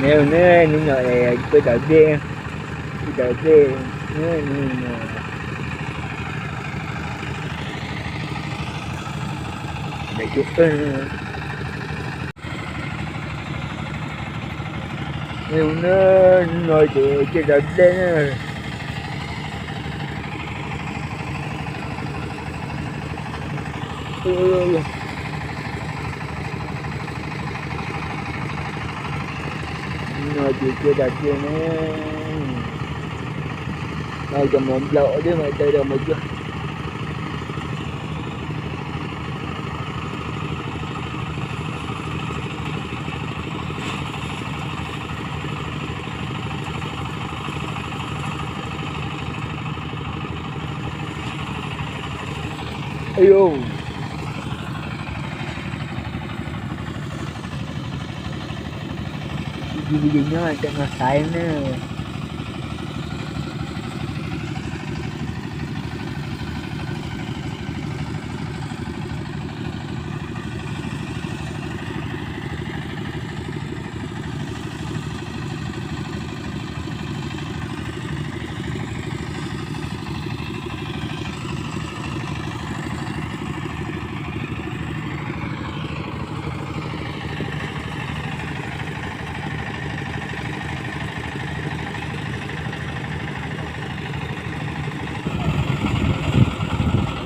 Neb, neb, neb no, peb dav dej, peb dav dej, neb, neb no, dav dej, neb no ces peb dav dej na. No ces peb dav dej na. No cov mov nplaum dej mas tawg rau mov cuag. Ayu, nyob cov no xaiv na.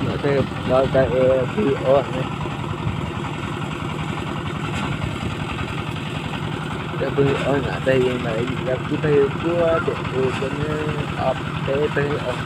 Nom tej pog tas es pwg os, pwg os nom tas mas yim yam kuv pawg puab pem u rau neb ob peb pawg os.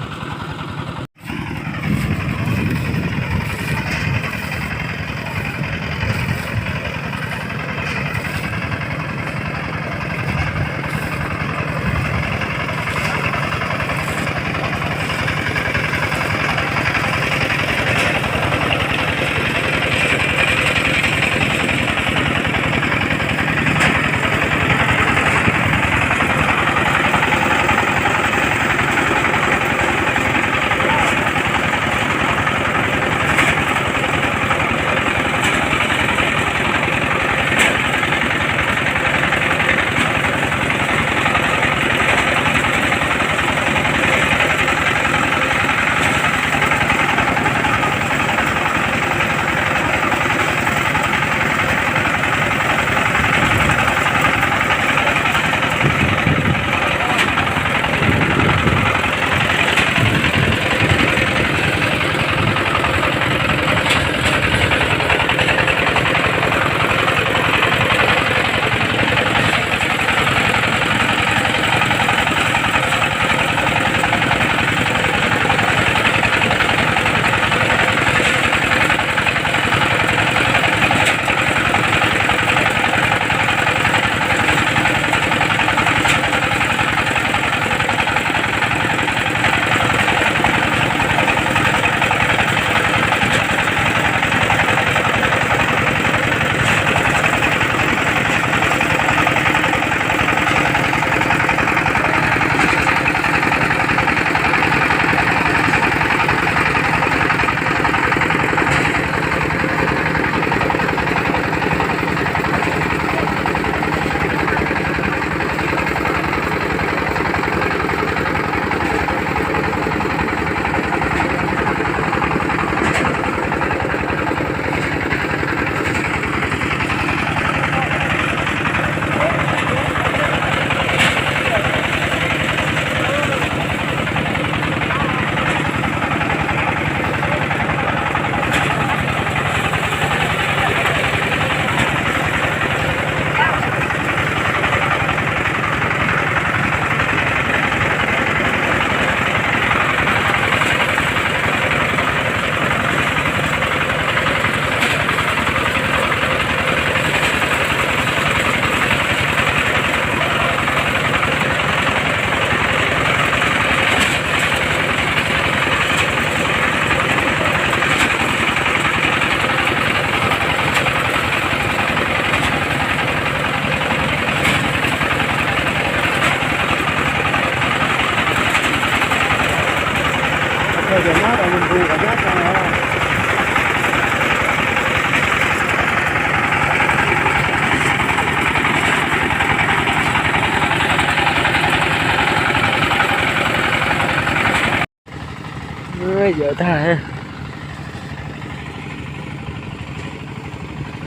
Yog tag,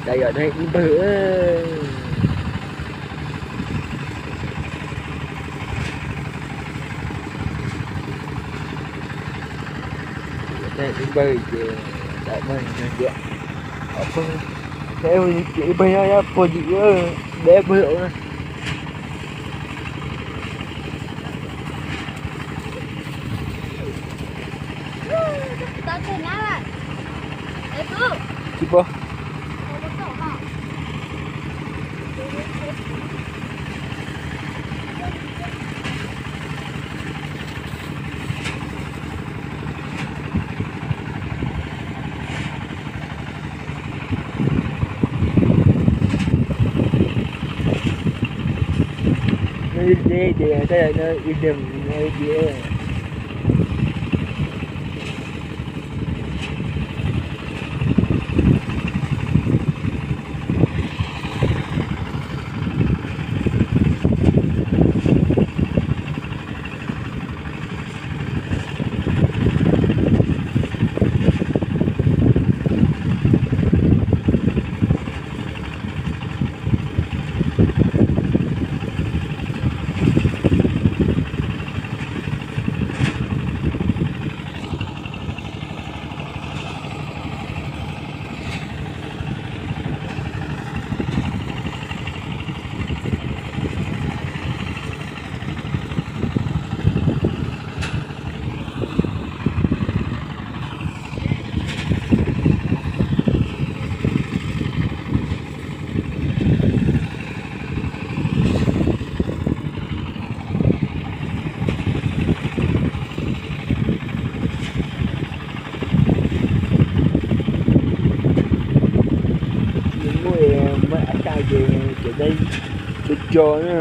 tas yog tag ib npawg. Tag ib npawg ces tau npawg tias, ib npawg nyob puag tim ub, deb npawg. Tsis paub. Deb ces tej no ib leeg no deb. Muaj, muaj ab tag ces cov dej tso tso na.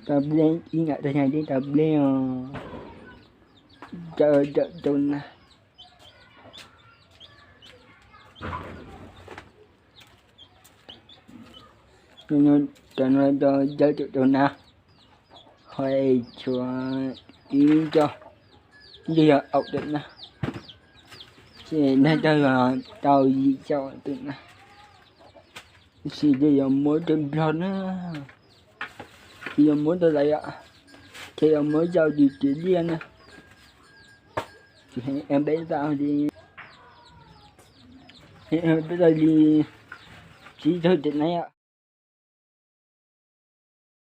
Tau pleb ib nram tag nyag teb tau pleb os. Cawm cawm tau na. Cov no tau cawm tau na. Ho tshuav ib co, ib co yog aum tawm na. Ces nag tau, tau yim caum tawm na. Tab sis twb yuav muab rau Nplog na, tsis yuav muab rau lawv, ces yuav muab zau tus riam liaj na. Peb tau li, peb tau li tsib caug tawm na.